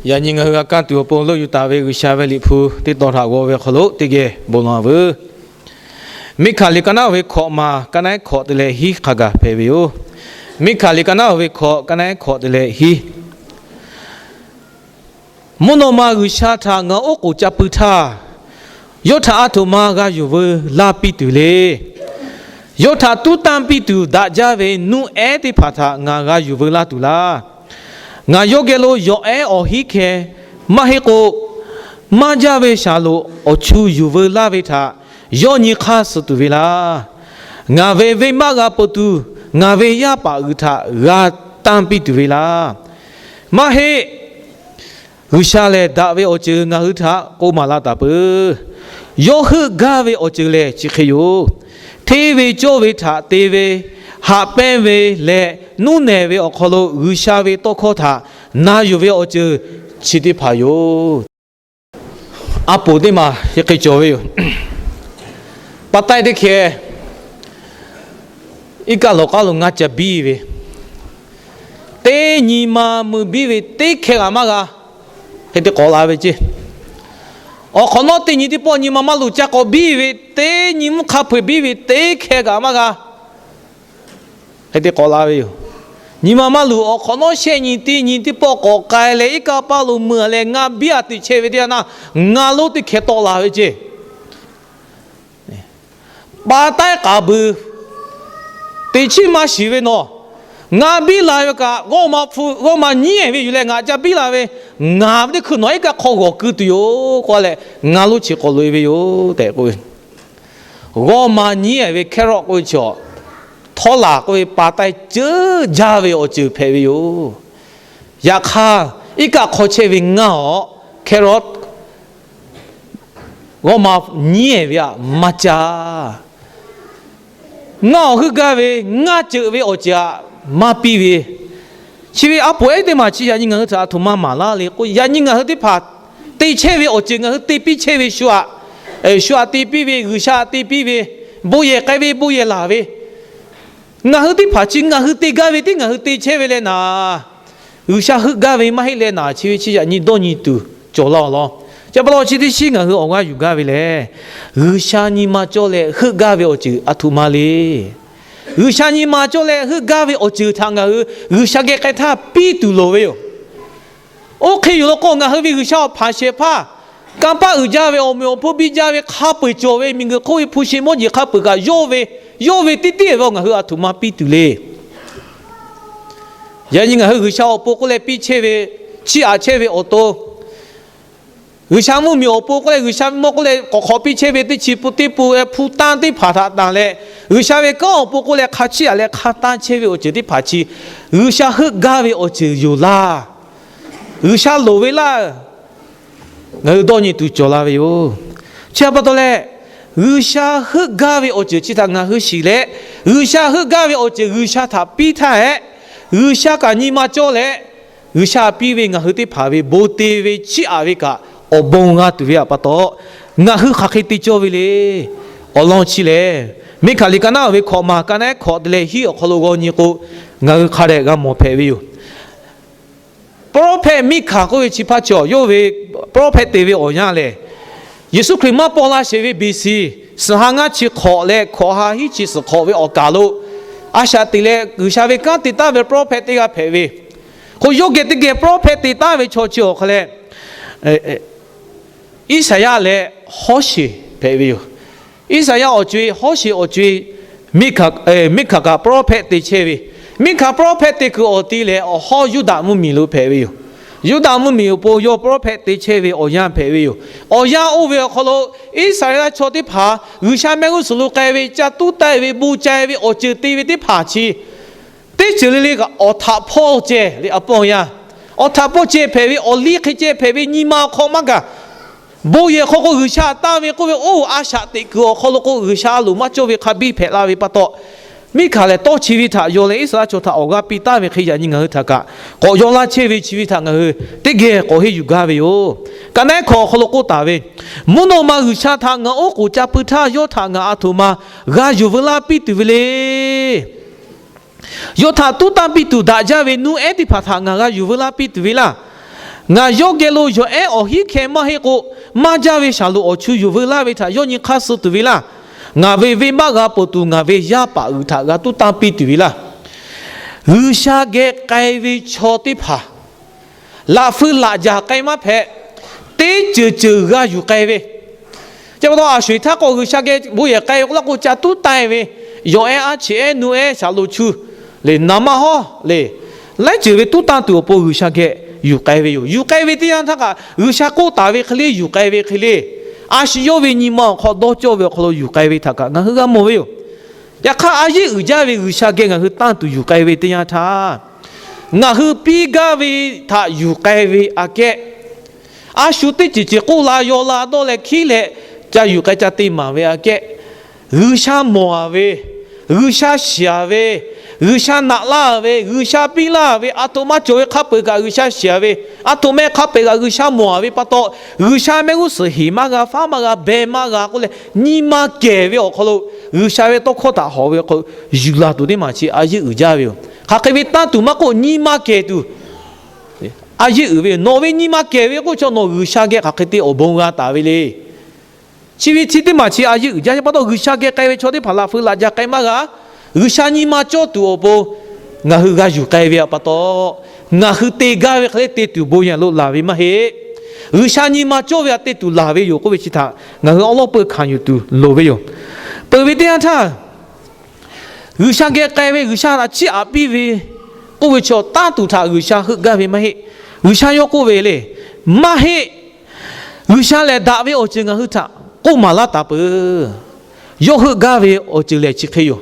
Yaꞈ nyi ngaˬ hui g'a kaˇ tuˬ awˬ pon leuˆ yuˬ taˍ ve G'uiˬsha ve liꞈ hpu teˇ tawn htaꞈ g'aw ve awˬ hk'aw lo teˇ geh bon lawˬ-a veuˬ. Miˇhkaˍ liꞈ ka naˉ ve hkawꞈ ma, ka naˉ hkawꞈ te leh hiˉ hk'a gaˬ hpehꞈ ve yoˬ. Miˇhkaˍ liꞈ ka naˉ ve hkawꞈ, ka naˉ hkawꞈ te leh hiˉ. Mvuhˇ naw ma G'uiˬsha htaꞈ ngaˬ oˉ k'oˍ ca puiˉ htaˇ, yawˇ htaꞈ a htoꞈ ma g'a yuˬ veu laˇ piˇ tuˬ le. Yawˇ htaꞈ tuˉ tanˇ piˇ tuˬ daꞈ jaˇ ve nuˇ ehˉ teˇ hpaˍ htaꞈ ngaˬ g'a yuˬ veu laˇ tuˬ laˇ. Ngaˬ yawˇ geh lo yawˬ ehˉ awˬ hiˉ hkeh, maˇ heˆ k'o maˇ jaˇ ve shaˍ loꞈ awˬ chu yuˬ veu laˇ ve htaꞈ yawˇ nyi hk'aˇ suh tuˬ ve laˇ. Ngaˬ ve venˇbaˆ g'a peuˬ tuˬ, ngaˬ ve yaˇ paˍ g'uiˬ htaꞈ g'a tanˇ piˇ tuˬ ve laˇ. Maˇ heˆ. G'uiˬsha lehˬ daꞈ ve awˬ ceuˬ ngaˬ hui htaꞈ k'oˆ maˍ laˇ taˍ peuˬ. Yawˇ heuˆ gaˇ ve awˬ ceuˬ lehˬ chi hk'e yoˬ. Hteˇ ve cawˇ ve htaꞈ te ve, haꞈ pehnˇ ve leh nuˇ nehˬ ve awˬ hk'aw lo G'uiˬsha ve tawˇ hkawˇ htaꞈ na yuˬ ve awˬ ceuˬ chi teˇ hpaˍ yoˬ. A poˍ teˇ maˬ hk'e cawˬ ve yoˬ. Pa taiˇ teˇ hkeh iˉ kaˆ lawˬ k'aˉ lo ngaˇ ca biˇ ve, teˇ nyi ma mui biˇ ve teˇ hkeh kaꞈ maˇ g'a. Hk'e te k'awꞈ la ve ceˇ. Awˬ hk'awꞈ nawˉ teˇ nyi teˇ pawˆ nyi ma maˇ luˬ ca k'awꞈ biˇ ve, teˇ nyi mvuhˇ hk'a peu-eˬ biˇ ve teˇ hkeh kaꞈ maˇ g'a. Hk'e te k'awꞈ la ve yoˬ. Nyi ma maˇ luˬ awˬ hk'awꞈ nawˉ shehˆ nyi teˇ nyi teˇ pawˆ k'awꞈ k'ai leh iˉ kaˆ paˇ lo mui-a leh ngaˇ biˇ-a teꞈ chehˇ ve teˇ yanˇ, ngaˇ lonˉ teˇ hkeh tawˆ la ve ceˇ. Pa taiˇ k'aˍ beuˬ teꞈ chiˉ maˇ shiˍ ve nawˬ, ngaˇ biˇ la ve kaꞈ g'awˇ ma nyiˉ-ehˍ ve yuˬ leh ngaˬ ca biˇ la ve, ngaˬ ve teˇ hkui nawˬ iˉ kaˆ hk'aw g'awˬ keu tuˬ yoˬ k'oˆ leh, ngaˇ lonˉ chi k'awꞈ loꞈ-e ve yoˬ tehꞈ k'oˆ ve. G'awˇ ma nyiˉ-ehˍ ve carrot k'oˆ ve chi, htawˇ laˬ k'oˆ ve pa taiˇ ceuˬ jaˇ ve awˬ ceuˬ hpehꞈ ve yoˬ. Yaꞈ hk'aˇ, iˉ kaˆ hk'aw chehˇ ve ngaˇ awˬ carrot g'awˇ ma nyiˉ-ehˍ ve htaꞈ maˇ caˇ. Ngaˇ awˬ heuˆ gaˇ ve, ngaˇ ceuˬ ve awˬ ceuˬ htaꞈ maˇ piˇ ve, chi ve a poˍ ehˉ teˇ maˬ chi yaꞈ nyi ngaˬ hui htaꞈ a htoꞈ ma maˍ laˇ le k'o, yaꞈ nyi ngaˬ hui teˇ hpaˍ te chehˇ ve awˬ ceuˬ ngaˬ hui te piˇ chehˇ ve shu aꞈ, shu aꞈ te piˇ ve, G'uiˬsha aꞈ te piˇ ve, bon yehˬ k'ai ve bon yehˬ laˬ ve, ngaˬ hui teˇ hpaˍ chi ngaˬ hui te gaˇ ve tiˉ ngaˬ hui te chehˇ ve leh naˍ, G'uiˬsha heuˆ gaˇ ve maˇ heˆ leh naˍ, chi ve chi yaꞈ nyi dawˇ nyi tuˬ cawˬ laˇ-oˬ law. Chi pa taw chi teˇ shiˉ ngaˬ hui awˬ g'aˇ yuˬ gaˇ ve lehˬ, G'uiˬsha nyi ma cawˇ leh heuˆ gaˇ ve awˬ ceuˬ a htoꞈ ma le. G'uiˬsha nyi ma cawˇ leh heuˆ gaˇ ve awˬ ceuˬ htaꞈ ngaˬ hui G'uiˬsha geh k'ai htaˇ piˇ tuˬ loˍ ve yoˬ. Oˇ hk'e yoˬ law k'o, ngaˬ hui ve G'uiˬsha awˬ hpanˍ shehˍ hpaˇ, kanˇ paˆ uiˍ jaˇ ve awˬ meꞈ awˬ hponˇ biˇ jaˇ ve hk'a peu-eˬ cawˬ ve miˬguiˬ hk'oˆ ve hpu shi mawˇ jeˬ hk'a peu-eˬ kaꞈ yawˇ ve, yawˇ ve teˇ tiˉ ve ngaˬ hui a htoꞈ ma piˇ tuˬ le. Yaꞈ nyi ngaˬ hui G'uiˬsha awˬ pon k'oˆ leh piˇ chehˇ ve, chiˇ aꞈ chehˇ ve awˬ to, G'uiˬsha mvuhˇmiˬ awˬ pon k'oˆ leh, G'uiˬsha ve mawˇ k'oˆ leh k'awꞈ hk'awꞈ piˇ chehˇ ve teˇ chi pun teˇ pun hpu tanˇ teˇ hpaˍ htaꞈ tanˬ leh, G'uiˬsha ve kanˉ awˬ pon k'oˆ leh hk'a chiˇ aꞈ leh hk'a tanˇ chehˇ ve awˬ ceuˬ teˇ hpaˍ chi G'uiˬsha heuˆ gaˇ ve awˬ ceuˬ yoˬ laˇ. G'uiˬsha loˍ ve laˇ. Ngaˬ hui dawˇ nyi tuˬ cawˬ la ve yoˬ. Chi pa taw leh, G'uiˬsha heuˆ gaˇ ve awˬ ceuˬ chi htaꞈ ngaˬ hui shiˍ leh, G'uiˬsha heuˆ gaˇ ve awˬ ceuˬ G'uiˬsha htaꞈ piˇ htaˇ hehꞈ, G'uiˬsha kaꞈ nyi ma cawˇ leh, G'uiˬsha piˇ ve ngaˬ hui teˇ hpaˍ ve bon te ve chiˇ aꞈ ve kaꞈ awˬ bon g'a tuˬ ve pa taw, ngaˬ hui hk'aˬ hk'e te cawˇ ve le. Awˬ lawn chi lehˬ, Miˇhkaˍ liꞈ ka naˉ ve hkawꞈ ma, ka naˉ hkawꞈ te leh hiˉ awˬ hk'aw lo g'aw nyi k'o, ngaˬ hui hk'a dehꞈ g'a mawˬ hpehꞈ ve yoˬ. Prophet Miˇhkaˍ k'oˆ ve chi hpaˇ chaw yawˇ ve prophet te ve awˬ yanˇ lehˬ, Yeˍsuˆ Hkriꞈ maˇ paw la sheˍ ve B C suhˍ ha ngaˇ chi hk'awꞈ leh hkawꞈ ha hiˉ chi suhˍ hk'awꞈ ve awˬ kaˬ lo a shaꞈ teꞈ leh G'uiˬsha ve kanˉ te taˍ ve prophet teˇ g'aˇ hpehꞈ ve, k'o yawˇ geh teˇ geh prophet te taˍ ve chaw chi awˬ hk'a leh, Iˉsaˍyaˆ leh Hawˉsheˍ hpehꞈ ve yoˬ. Iˉsaˍyaˆ awˬ co-e, Hawˉsheˍ awˬ co-e, Miˇhkaˍ kaꞈ prophet te chehˇ ve, Miˇhkaˍ prophet te kuiˬ awˬ ti lehˬ awˬ hawˉ Yuˇdaꞈ mvuhˇmiˬ lo hpehꞈ ve yoˬ. Yuˇdaꞈ mvuhˇmiˬ awˬ pon yawˇ prophet te chehˇ ve awˬ yanˇ hpehꞈ ve yoˬ. Awˬ yanˇ oˇ ve awˬ hk'aw lo Iˉsaˍreˍlaˆ chaw teˇ hpaˍ G'uiˬsha mehˆ g'uˇ suhˍ lo k'ai ve, ca tuˉ taˆ-e ve, bon ca-e ve awˬ ceuˬ te ve teˇ hpaˍ chi teˇ ceuˬ le le kaꞈ awˬ htaꞈ hpawˇ ceh le, a pawˇ yanˇ awˬ htaꞈ hpawˇ ceh hpehꞈ ve, awˬ liˇ hk'e ceh hpehꞈ ve, nyi ma awˬ hk'aw maˇ gaˬ. Bon yehˬ hk'aw k'o G'uiˬsha tanˇ ve k'oˆ ve, oˇ a shaꞈ teꞈ kuiˬ awˬ hk'aw lo k'o G'uiˬsha a loˍ maˇ cawˇ ve hk'a biˇ hpehꞈ la ve pa taw, Miˇhkaˍ lehˬ tawˇ chi ve htaꞈ yaw leh Iˉsaˍreˍlaˆ chaw htaꞈ awˬ g'aˇ piˇ taˍ ve hk'e, yaꞈ nyi ngaˬ hui htaꞈ kaꞈ k'awꞈ yaw laˇ chehˇ ve chi ve htaꞈ ngaˬ hui teˇ geh k'awꞈ henˇ yuˬ gaˇ ve yoˬ. Ka naˉ hkawꞈ awˬ hk'aw lo k'oˆ taˍ ve, Mvuhˇ naw ma G'uiˬsha htaꞈ ngaˬ oˉ k'oˍ ca puiˉ htaˇ, yawˇ htaꞈ ngaˬ a htoꞈ ma g'a yuˬ veu laˇ piˇ tuˬ ve le. Yawˇ htaꞈ tuˉ tanˇ piˇ tuˬ daꞈ jaˇ ve nuˇ ehˉ teˇ hpaˍ htaꞈ ngaˬ g'a yuˬ veu laˇ piˇ tuˬ ve laˇ. Ngaˬ yawˇ geh lo yawˬ ehˉ awˬ hiˉ hkeh maˇ heˆ k'o, maˇ jaˇ ve shaˍlonˍ awˬ chu yuˬ veu laˇ ve htaꞈ yawˇ nyi hk'aˇ suh tuˬ ve laˇ. Ngaˬ ve venˇbaˆ g'a peuˬ tuˬ ngaˬ ve yaˇ paˍ uiˍ htaꞈ g'a tuˉ tanˇ piˇ tuˬ ve laˇ. G'uiˬsha geh k'ai ve chaw teˇ hpaˍ laꞈ feu laꞈ jaˬ k'ai maˇ hpehꞈ, teˇ ceuˬ ceuˬ g'a yuˬ k'ai ve. Chi pa taw a sho eˬ htaˇ k'o G'uiˬsha geh bon yehˬ k'ai ve k'oˆ laˇ k'o ca tuˉ tanˇ ve, yawˬ ehˉ aˉ cheꞈ ehˉ nu ehˉ shaˍlonˍ chu le naˍ maˇ hawˉ le, laiˉ ceuˬ ve tuˉ tanˇ tuˬ awˬ pon G'uiˬsha geh yuˬ k'ai ve yoˬ. Yuˬ k'ai ve teˇ yanˇ htaˇ kaꞈ G'uiˬsha k'oˆ taˍ ve hk'e le yuˬ k'ai ve hk'e le, a shu yawˇ ve nyi ma awˬ hk'aw dawˇ cawˇ ve awˬ hk'aw lo yuˬ k'ai ve htaꞈ kaꞈ ngaˬ hui g'a mawˬ ve yoˬ. Yaꞈ hk'aˇ a yeˇ uiˍ jaˇ ve G'uiˬsha geh ngaˬ hui tanˇ tuˬ yuˬ k'ai ve teˇ yanˇ htaˇ, ngaˬ hui piˇ gaˇ ve htaꞈ yuˬ k'ai ve aꞈ kehˉ, a shu teˇ ceuˬ ceuˬ k'oˆ la yaw la dawˇ leh hkiˉ leh ca yuˬ k'ai ca te maˍ ve aꞈ kehˉ, G'uiˬsha mawˬ a ve, G'uiˬsha shiˍ a ve, G'uiˬsha naꞈ laˇ ve, G'uiˬsha piˇ laˇ ve, a htoꞈ ma cawˬ ve hk'a peu-eˬ kaꞈ G'uiˬsha shiˍ a ve, a htoꞈ ma hk'a peu-eˬ kaꞈ G'uiˬsha mawˬ a ve pa taw, G'uiˬsha mehˆ g'uˇ suhˍ heˍ maˇ g'a, faˉ maˇ g'a, beh maˇ g'a k'oˆ leh, nyi ma kehˬ ve awˬ hk'aw lo G'uiˬsha ve tawˇ hkawˇ htaꞈ hawꞈ ve awˬ hk'aw lo yuˬ laˬ tuˬ teˇ maˬ chi a yeˇ uiˍ jaˇ ve yoˬ. Hk'aˬ hk'e ve tanˇ tuˬ maˇ k'oˆ, nyi ma kehˬ tuˬ a yeˇ uiˍ ve yoˬ. Nawˬ ve nyi ma kehˬ ve k'oˆ chaw nawˬ G'uiˬsha geh hk'aˬ hk'e te awˬ bon g'a taˍ ve le. Chi ve chi teˇ maˬ chi a yeˇ uiˍ jaˇ ve pa taw, G'uiˬsha geh k'ai ve chaw teˇ hpaˍ laꞈ feu laꞈ jaˇ k'ai maˇ g'a. G'uiˬsha nyi ma cawˇ tuˬ awˬ pon ngaˬ hui g'a yuˬ k'ai ve pa taw, ngaˬ hui te gaˇ ve hk'e le te tuˬ bon yehˬ lo laˬ ve maˇ heˆ. G'uiˬsha nyi ma cawˇ ve aꞈ te tuˬ laˬ ve yoˬ k'oˆ ve chi htaꞈ ngaˬ hui awˉ lawˉ peu hkanˍ yuˬ tuˬ loˍ ve yoˬ. Peuˬ ve teˇ yanˇ htaˇ, G'uiˬsha geh k'ai ve G'uiˬsha htaꞈ chiˇ aꞈ piˇ ve k'oˆ ve chaw tanˇ tuˬ htaꞈ G'uiˬsha heuˆ gaˇ ve maˇ heˆ. G'uiˬsha yawˇ k'oˆ ve le, maˇ heˆ. G'uiˬsha lehˬ daꞈ ve awˬ ceuˬ ngaˬ hui htaꞈ k'oˆ maˍ laˇ taˍ peuˬ. Yawˇ heuˆ gaˇ ve awˬ ceuˬ lehˬ chi hk'e yoˬ.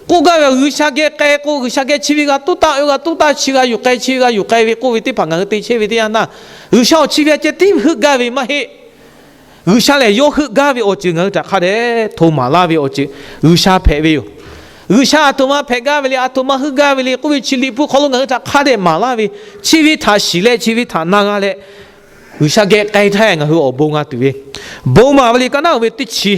K'oˆ gaˇ ve G'uiˬsha geh k'ai k'o, G'uiˬsha geh chi ve g'a tuˉ tanˇ ve, g'a tuˉ tanˇ, chi g'a yuˬ k'ai, chi ve g'a yuˬ k'ai ve k'oˆ ve teˇ hpaˍ ngaˬ hui te chehˇ ve teˇ yanˇ htaˇ, G'uiˬsha awˬ chi ve aꞈ ceh tiˉ heuˆ gaˇ ve maˇ heˆ. G'uiˬsha lehˬ yawˇ heuˆ gaˇ ve awˬ ceuˬ ngaˬ hui htaꞈ hk'a dehꞈ hto maˍ laˇ ve awˬ ceuˬ G'uiˬsha hpehꞈ ve yoˬ. G'uiˬsha aˬ htoꞈ ma hpehꞈ gaˇ ve le, aˬ htoꞈ ma heuˆ gaˇ ve le k'oˆ ve chi Liꞈ hpu hk'aw lo ngaˬ hui htaꞈ hk'a dehꞈ maˍ laˇ ve, chi ve htaꞈ shiˍ leh chi ve htaꞈ na g'a leh, G'uiˬsha geh k'ai htaˇ ngaˬ hui awˬ bon g'a tuˬ ve, bon maˍ ve le ka naˉ uiˍ ve teˇ chi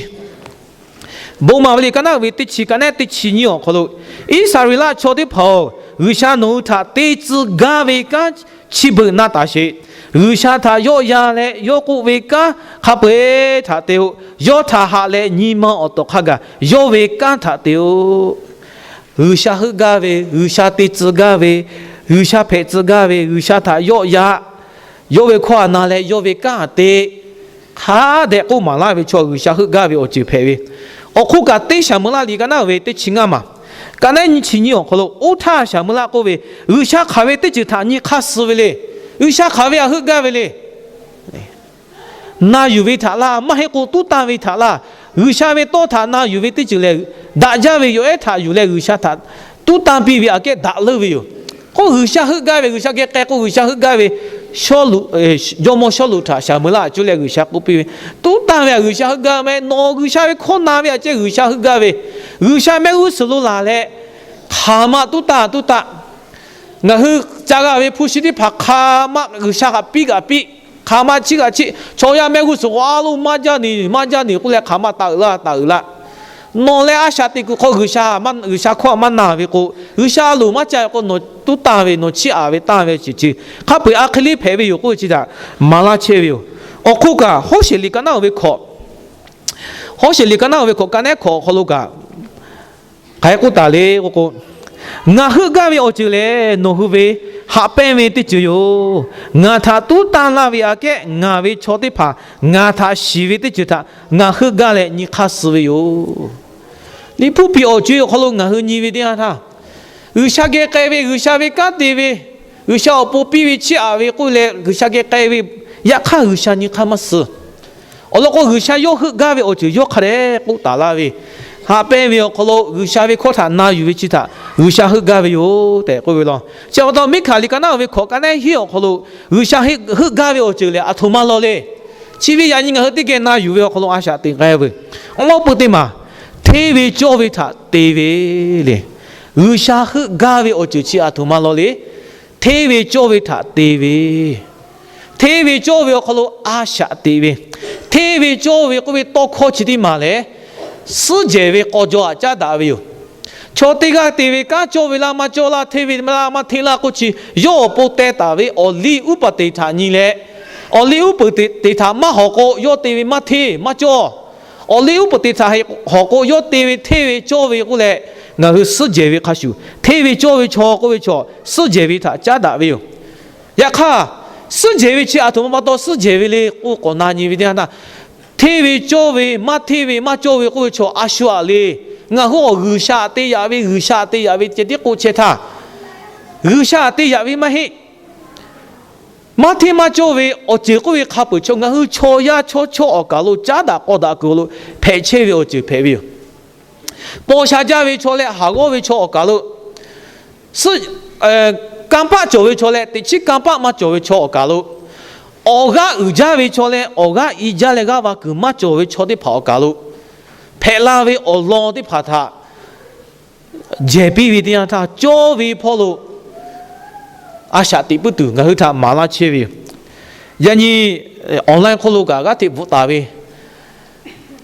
bon maˍ ve le ka naˉ uiˍ ve teˇ chi ka nehˉ teˇ chi nyiˇ awˬ hk'aw lo, Iˉsaˍreˍlaˆ chaw teˇ hpaˍ-oˬ, G'uiˬsha nawˬ hui htaꞈ te tcuh gaˇ ve kanˉ chi beuꞈ na taˍ sheˍ. G'uiˬsha htaꞈ yawˆ yan leh yawˇ k'oˆ ve kanˉ hk'a peu-eˬ htaꞈ te-o. Yawˇ htaꞈ haꞈ leh nyi ma awˬ tawˍ hk'a gaˬ yawˇ ve kanˉ htaꞈ te-o. G'uiˬsha heuˆ gaˇ ve, G'uiˬsha te tcuh gaˇ ve, G'uiˬsha hpehꞈ tcuh gaˇ ve, G'uiˬsha htaꞈ yawˆ yan, yawˇ ve hkawˇ htaꞈ na leh yawˇ ve kanˉ htaꞈ te, hk'a dehꞈ k'oˆ maˍ laˇ ve chaw G'uiˬsha heuˆ gaˇ ve awˬ ceuˬ hpehꞈ ve. Awˬ hk'oˆ kaꞈ teˇ Saˍmo-eˍlaˆ liꞈ ka naˉ uiˍ ve teˇ chi ngaˇ maˬ, ka nehˉ nyiˇ chi nyiˇ awˬ hk'aw lo, oˇ htaˇ Saˍmo-eˍlaˆ k'oˆ ve, G'uiˬsha hk'aˬ ve teˇ ceuˬ htaꞈ nyi hk'aˇ suh ve le. G'uiˬsha hk'aˬ ve aꞈ heuˆ gaˇ ve le. Na yuˬ ve htaꞈ laˇ, maˇ heˆ k'o tuˉ tanˇ ve htaꞈ laˇ, G'uiˬsha ve tawˇ htaꞈ na yuˬ ve teˇ ceuˬ lehˬ, daꞈ jaˇ ve yawˬ ehˉ htaꞈ yuˬ leh G'uiˬsha htaꞈ tuˉ tanˇ piˇ ve aꞈ kehˉ daꞈ leuˉ ve yoˬ. K'o G'uiˬsha heuˆ gaˇ ve, G'uiˬsha geh k'ai k'o G'uiˬsha heuˆ gaˇ ve, Sawˉluꞈ, jawˇmawˇ Sawˉluꞈ htaꞈ Saˍmo-eˍlaˆ cuˇ leh G'uiˬsha k'oˆ piˇ ve, tuˉ tanˇ ve aꞈ G'uiˬsha heuˆ gaˇ meh, nawˬ G'uiˬsha ve hkawˇ na ve aꞈ ceh G'uiˬsha heuˆ gaˇ ve, G'uiˬsha mehˆ g'uˇ suhˍ lo laˬ leh, hk'aˬ ma tuˉ tanˇ tuˉ tanˇ. Ngaˬ hui ca g'a ve hpu shi teˇ hpaˍ hk'aˬ ma G'uiˬsha kaꞈ piˇ kaꞈ piˇ, hk'aˬ ma chiˇ kaꞈ chiˇ, chaw yaˇ mehˆ g'uˇ suhˍ k'o a lo maˇ jaˇ ni, maˇ jaˇ ni k'oˆ leh hk'aˬ ma taˍ uiˍ laˇ taˍ uiˍ laˇ. Nawˬ leh a shaꞈ teꞈ kuiˬ hk'aw G'uiˬsha, G'uiˬsha hkawˇ maˇ na ve k'o, G'uiˬsha a loˍ maˇ ca ve k'o nawˬ tuˉ tanˇ ve, nawˬ chiˇ aꞈ ve tanˇ ve chi chi hk'a peu-eˬ a hk'e le hpehꞈ ve yoˬ k'oˆ ve chi htaꞈ maˍ laˇ chehˇ ve yoˬ. Awˬ hk'oˆ kaꞈ Hawˉsheˍ liꞈ ka naˉ uiˍ ve hkawꞈ, Hawˉsheˍ liꞈ ka naˉ uiˍ ve hkawꞈ ka nehˉ hkawꞈ awˬ hk'aw lo kaꞈ hk'aˬ hk'e k'oˆ taˍ le k'o k'o, Ngaˬ heuˆ gaˇ ve awˬ ceuˬ lehˬ nawˬ hui ve haꞈ pehnˇ ve teˇ ceuˬ yoˬ. Ngaˬ htaꞈ tuˉ tanˇ laˇ ve aꞈ kehˉ ngaˬ ve chaw teˇ hpaˍ ngaˬ htaꞈ shiˍ ve teˇ ceuˬ htaꞈ ngaˬ heuˆ gaˇ leh nyi hk'aˇ suh ve yoˬ. Liꞈ hpu piˍ awˬ co-e awˬ hk'aw lo ngaˬ hui nyi ve teˇ yanˇ htaˇ, G'uiˬsha geh k'ai ve, G'uiˬsha ve kanˉ te ve, G'uiˬsha awˬ pon piˇ ve chiˇ aꞈ ve k'oˆ leh G'uiˬsha geh k'ai ve, yaꞈ hk'aˇ G'uiˬsha nyi hk'aˇ maˇ suh. Awˬ lawn k'o G'uiˬsha yawˇ heuˆ gaˇ ve awˬ ceuˬ yawˇ hk'a dehꞈ k'oˆ taˍ laˇ ve, haꞈ pehnˇ ve awˬ hk'aw lo G'uiˬsha ve hkawˇ htaꞈ na yuˬ ve chi htaꞈ G'uiˬsha heuˆ gaˇ ve yoˬ tehꞈ k'oˆ ve law. Chi pa taw Miˉhkaˍ liꞈ ka naˉ uiˍ ve hkawꞈ ka nehˉ hiˉ awˬ hk'aw lo G'uiˬsha heuˆ gaˇ ve awˬ ceuˬ lehˬ aˬ htoꞈ ma law le. Chi ve yaꞈ nyi ngaˬ hui teˇ geh na yuˬ ve awˬ hk'aw lo a shaꞈ teꞈ k'ai veuˬ. Awˬ lawn peu teˇ maˬ, hteˇ ve cawˇ ve htaꞈ te ve le. G'uiˬsha heuˆ gaˇ ve awˬ ceuˬ chi aˬ htoꞈ ma law le. Hteˇ ve cawˇ ve htaꞈ te ve, hteˇ ve cawˇ ve awˬ hk'aw lo a shaꞈ teꞈ ve, hteˇ ve cawˇ ve k'oˆ ve tawˇ hkawˇ chi teˇ maˬ lehˬ, suhˉ jehˬ ve k'aw jaw aꞈ caˉ daꞈ ve yoˬ. Chaw teˇ g'aˇ te ve kanˉ cawˇ ve laˇ maˇ cawˇ laˇ, hteˇ ve laˇ maˇ hteˇ laˇ k'oˆ chi, yawˇ awˬ pon teh taˍ ve awˬ liˇ uˉ peunˍ teˇ htaꞈ nyi leh, awˬ liˇ uˉ peunˍ teˇ htaꞈ maˇ hawˍ k'o, yawˇ te ve maˇ hteˇ maˇ cawˇ. Awˬ liˇ uˉ peunˍ teˇ htaꞈ hawˍ k'o, yawˇ te ve hteˇ ve cawˇ ve k'oˆ leh, ngaˬ hui suhˉ jehˬ ve hk'a shuˍ, hteˇ ve cawˇ ve chaw k'oˆ ve chaw, suhˉ jehˬ ve htaꞈ caˉ daꞈ ve yoˬ. Yaꞈ hk'aˇ, suhˉ jehˬ ve chi aˬ htoꞈ ma pa taw suhˉ jehˬ ve le k'oˆ k'awꞈ na nyi ve teˇ yanˇ htaˇ, hteˇ ve cawˇ ve maˇ hteˇ ve maˇ cawˇ ve k'oˆ ve chaw a shu aꞈ le. Ngaˬ hui awˬ G'uiˬsha te yaꞈ ve, G'uiˬsha te yaꞈ ve ceh tiˉ k'oˆ chehˇ htaˇ, G'uiˬsha te yaꞈ ve maˇ heˆ. Maˇ hteˇ maˇ cawˇ ve awˬ ceuˬ k'oˆ ve hk'a peuˬ chaw ngaˬ hui chaw yaˇ chaw chawˇ awˬ kaˬ lo caˉ daꞈ k'aw daꞈ kuiˬ lo hpehꞈ chehˇ ve awˬ ceuˬ hpehꞈ ve yoˬ. Paw sha jaˇ ve chaw leh haˍ g'awˇ ve chaw awˬ kaˬ lo, suhˉ, kanˇ paˆ cawˬ ve chaw leh teꞈ chiˉ kanˇ paˆ maˇ cawˬ ve chaw awˬ kaˬ lo, awˬ g'aˇ uiˍ jaˇ ve chaw leh awˬ g'aˇ i jaˇ leh g'aˇ va kuiˬ maˇ cawˬ ve chaw teˇ hpaˍ awˬ kaˬ lo, hpehꞈ la ve awˬ lawn teˇ hpaˍ htaꞈ jehˬ piˇ ve teˇ yanˇ htaˇ, cawˇ ve hpawˇ lo a shaꞈ teꞈ puiˉ tuˬ ngaˬ hui htaꞈ maˍ laˇ chehˇ ve yoˬ. Yaꞈ nyi online hk'oˆ lo kaꞈ g'aˇ hteꞈ bvuhꞈ taˍ ve,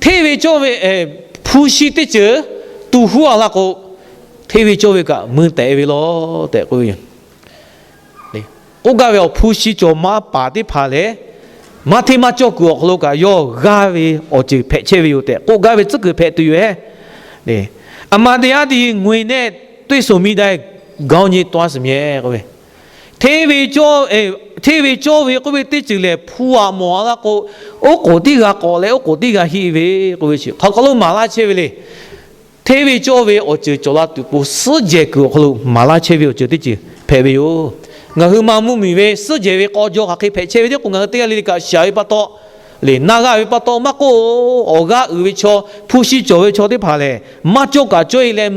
hteˇ ve cawˇ ve hpu shi teˇ ceuˬ tuˬ huˉ a laˇ k'o, hteˇ ve cawˇ ve kaꞈ mui tehꞈ ve law tehꞈ k'oˆ ve yoˬ. K'oˆ gaˇ ve awˬ hpu shi cawˬ ma paˍ teˇ hpaˍ lehˬ, maˇ hteˇ maˇ cawˇ kuiˬ awˬ hk'aw lo kaꞈ yawˇ g'aˇ ve awˬ ceuˬ hpehꞈ chehˇ ve yoˬ tehꞈ k'oˆ gaˇ ve tcuhˉ kuiˬ hpehꞈ tuˬ yoˬ hehˉ. အမှန်တရားသည် ငွေနဲ့ တွေ့ဆုံမိတိုင်း ခေါင်းညိတ်သွားစေမည် k'oˆ ve, hteˇ ve cawˇ ve k'oˆ ve teˇ ceuˬ lehˬ hpu aꞈ mawˬ a laˇ k'o, oˉ k'oˍ tiˉ g'a k'awꞈ leh oˉ k'oˍ tiˉ g'a hiˆ ve k'oˆ ve chi hk'aˬ hk'aw lo maˍ laˇ chehˇ ve le. Hteˇ ve cawˇ ve awˬ ceuˬ cawˬ la tuˬ k'o, suhˉ jehˬ kuiˬ awˬ hk'aw lo maˍ laˇ chehˇ ve awˬ ceuˬ teˇ ceuˬ hpehꞈ ve yoˬ. Ngaˬ hui ma mvuhˇmiˬ ve suhˉ jehˬ ve k'aw jaw hk'aˬ hk'e hpehꞈ chehˇ ve teˇ k'o, ngaˬ hui teˇ g'aˇ le le kaꞈ shiˍ ve pa taw, le na g'a ve pa taw maˇ k'oˆ, awˬ g'aˇ uiˍ ve chaw, hpu shi cawˬ ve chaw teˇ hpaˍ lehˬ, maˇ cawˇ kaꞈ cawˇ e leh,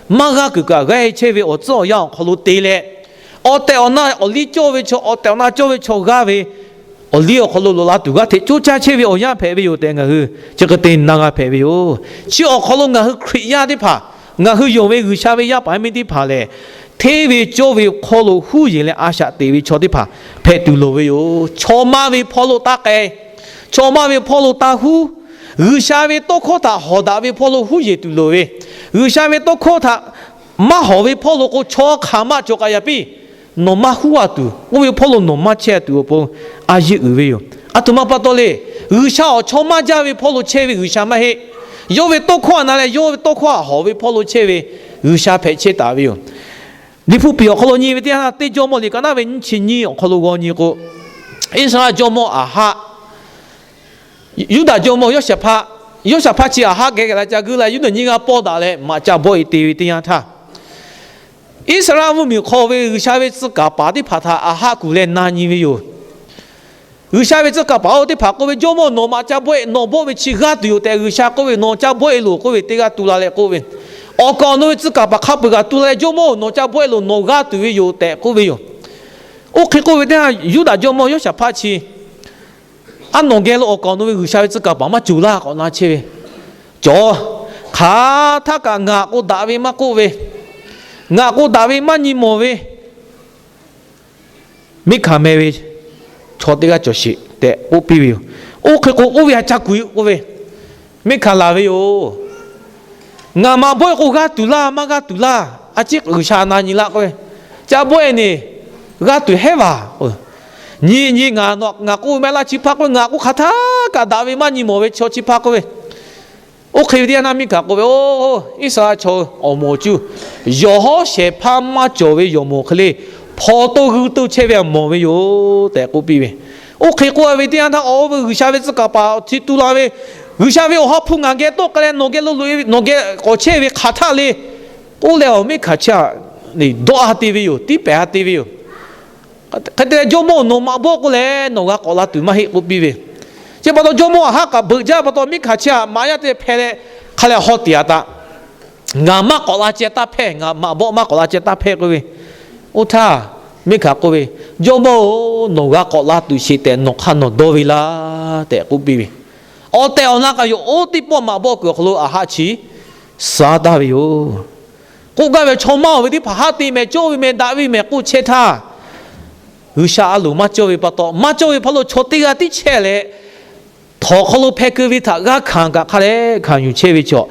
maˇ g'aˇ kuiˬ kaꞈ g'aˇ e chehˇ ve awˬ tcuhˉ awˬ yanˇ awˬ hk'aw lo te leh, awˬ tehˬ awˬ na awˬ liˇ cawˇ ve chaw, awˬ tehˬ awˬ na cawˇ ve chaw g'aˇ ve awˬ liˇ awˬ hk'aw lo loꞈ la tuˬ g'aˇ hteꞈ coˇ caˇ chehˇ ve awˬ yanˇ hpehꞈ ve yoˬ tehꞈ ngaˬ hui chi hk'e te na g'a hpehꞈ ve yoˬ. Chi awˬ hk'aw lo ngaˬ hui Hkriꞈ yaˇ teˇ hpaˍ, ngaˬ hui yonˍ ve G'uiˬsha ve yaˇ paˍ yaˇ miˇ teˇ hpaˍ lehˬ, hteˇ ve cawˇ ve hk'aw lo huˉ yeˬ leh a shaꞈ teꞈ ve chaw teˇ hpaˍ hpehꞈ tuˬ loˍ ve yoˬ. Chaw maˇ ve hpawˇ lo taˇ k'ai, chaw maˇ ve hpawˇ lo taˇ huˉ, G'uiˬsha ve tawˇ hkawˇ htaꞈ hawˍ daꞈ ve hpawˇ lo huˉ yeˬ tuˬ loˍ ve, G'uiˬsha ve tawˇ hkawˇ htaꞈ maˇ hawˍ ve hpawˇ lo k'o, chaw hk'aˬ ma cawˬ k'ai yaꞈ piˇ, nawˬ maˇ huˉ a tuˬ, oˇ ve hpawˇ lo nawˬ maˇ chehˇ a tuˬ awˬ pon a yeˇ uiˍ ve yoˬ. Aˬ htoꞈ ma pa taw le, G'uiˬsha awˬ chaw maˇ jaˇ ve hpawˇ lo chehˇ ve G'uiˬsha maˇ heˆ. Yawˇ ve tawˇ hkawˇ a na leh yawˇ ve tawˇ hkawˇ htaꞈ hawˍ ve hpawˇ lo chehˇ ve G'uiˬsha hpehꞈ chehˇ taˍ ve yoˬ. Liꞈ hpu piˍ awˬ hk'aw lo nyi ve teˇ yanˇ, teˇ Jawˇmawˇ liꞈ ka naˉ ve nyiˇ chi nyiˇ awˬ hk'aw lo g'aw nyi k'o, Iˉsaˍreˍlaˆ jawˇmawˇ Aˍhaˆ, Yuˇdaꞈ jawˇmawˇ Yoˇsaˍhpaˆ, Yoˇsaˍhpaˆ chi Aˍhaˆ geh geh la ca guiˇ la, Yuˇdaꞈ nyiˇ g'aˇ pawˇ daꞈ leh maꞈ ca bawˆ e te ve teˇ yanˇ htaˇ, Iˉsaˍreˍlaˆ mvuhˇmiˬ hk'aw ve G'uiˬsha ve tcuh kaˍ paˍ teˇ hpaˍ htaꞈ Aˍhaˆ kuˬ leh na nyi ve yoˬ. G'uiˬsha ve tcuh kaˍ paˍ oˇ teˇ hpaˍ k'oˆ ve, Jawˇmawˇ, nawˬ maꞈ ca bawˆ e, nawˬ bawˆ ve chi g'aˇ tuˬ yoˬ tehꞈ G'uiˬsha k'oˆ ve, nawˬ ca bawˆ e loˬ k'oˆ ve teˇ g'aˇ tu la leh k'oˆ ve, awˬ kaˍ awˬ nu ve tcuh kaˍ paˍ hk'a peu-eˬ kaꞈ tu la leh, Jawˇmawˇ-oˬ, nawˬ ca bawˆ e loˬ, nawˬ g'aˇ tuˬ ve yoˬ tehꞈ k'oˆ ve yoˬ. Oˇ hk'e k'oˆ ve teˇ yanˇ, Yuˇdaꞈ jawˇmawˇ Yoˇsaˍhpaˆ chi, aˉ, nawˬ geh lo awˬ kaˍ awˬ nu ve G'uiˬsha ve tcuh kaˍ paˍ maˇ cawˬ laˇ k'awꞈ na chehˇ ve, cawˬ, hk'aˬ htaˇ kaꞈ ngaˬ k'o daꞈ ve maˇ k'oˆ ve, ngaˬ k'o daꞈ ve maˇ nyi mawˬ ve, Miˉhkaˍ meh ve chaw teˇ g'aˇ cawˬ sheˍ tehꞈ k'oˆ piˇ ve yoˬ. Oˇ hk'e k'o, oˇ ve a ca kuˬ e k'oˆ ve, Miˉhkaˍ laˬ ve yoˬ. Ngaˬ maꞈ bawˆ e k'o g'aˇ tuˬ laˇ, maˇ g'aˇ tuˬ laˇ, a ciˉ G'uiˬsha na nyi laˇ k'oˆ ve, ca bawˆ e ne, g'aˇ tuˬ hehˉ vaˬ. Nyi nyi, ngaˬ k'oˆ ve maˇ heˆ laˇ, chi hpaˇ k'oˆ ve, ngaˬ k'o hk'aˬ htaˇ kaꞈ daꞈ ve maˇ nyi mawˬ ve chaw chi hpaˇ k'oˆ ve, oˇ hk'e ve teˇ yanˇ htaˇ Miˉhkaˍ k'oˆ ve, Oˬ, Iˉsaˍreˍlaˆ chaw awˬ moˍ cuˇ, yawˬ hawˉ shehˍ hpaˇ maˇ cawˬ ve yawˬ moˍ hk'e le, hpaw toˇ g'uiˇ toˇ chehˇ ve a mawˬ ve yoˬ tehꞈ k'oˆ piˇ ve. Oˇ hk'e k'oˆ ve teˇ yanˇ htaˇ, oˇ ve G'uiˬsha ve tcuh kaˍ paˍ chi tu la ve, G'uiˬsha ve awˬ ha hpu ngaˬ geh tawˆ k'ai leh nawˬ geh lo loꞈ e, nawˬ geh k'awꞈ chehˇ ve hk'aˬ htaˇ le, k'oˆ leh awˬ Miˉhkaˍ chi a, dawˆ ha te ve yoˬ, tiˉ pehˍ ha te ve yoˬ. Hk'e te leh, Jawˇmawˇ-oˬ, nawˬ maꞈ bawˆ k'oˆ leh nawˬ g'a k'awꞈ la tuˬ maˇ heˆ k'oˆ piˇ ve. Chi pa taw Jawˇmawˇ Aˍhaˆ kaꞈ beuꞈ jaˇ pa taw, Miˉhkaˍ chi htaꞈ maꞈ yaˇ te hpeh leh, hk'a leh hawˇ tiꞈ a taꞈ, Ngaˬ maˇ k'awꞈ la ceh taˇ hpehˇ, ngaˬ maꞈ bawˆ maˇ k'awꞈ la ceh taˇ hpehˇ k'oˆ ve. Oˇ htaˇ Miˉhkaˍ k'oˆ ve, Jawˇmawˇ-oˬ, nawˬ g'a k'awꞈ la tuˬ sheˍ tehꞈ nawˬ hk'aˇ nawˬ dawˇ ve laˇ tehꞈ k'oˆ piˇ ve. Awˬ tehˬ awˬ na kaꞈ yoˬ, oˇ teˇ pawˆ maꞈ bawˆ kuiˬ awˬ hk'aw lo Aˍhaˆ chi suh taˍ ve yoˬ. K'oˆ gaˇ ve, chaw maˇ awˬ ve teˇ hpaˍ haˆ te mehˍ, cawˇ ve mehˍ, daꞈ ve mehˍ k'oˆ chehˇ htaˇ, G'uiˬsha a loˍ maˇ cawˇ ve pa taw, maˇ cawˇ ve hpaˇ lo chaw teˇ g'aˇ tiˉ chehˇ leh, htawnˍ hk'aw lo hpeh keu ve htaꞈ g'a hkanˍ kaꞈ hk'a leh hkanˍ yuˬ chehˇ ve chaw,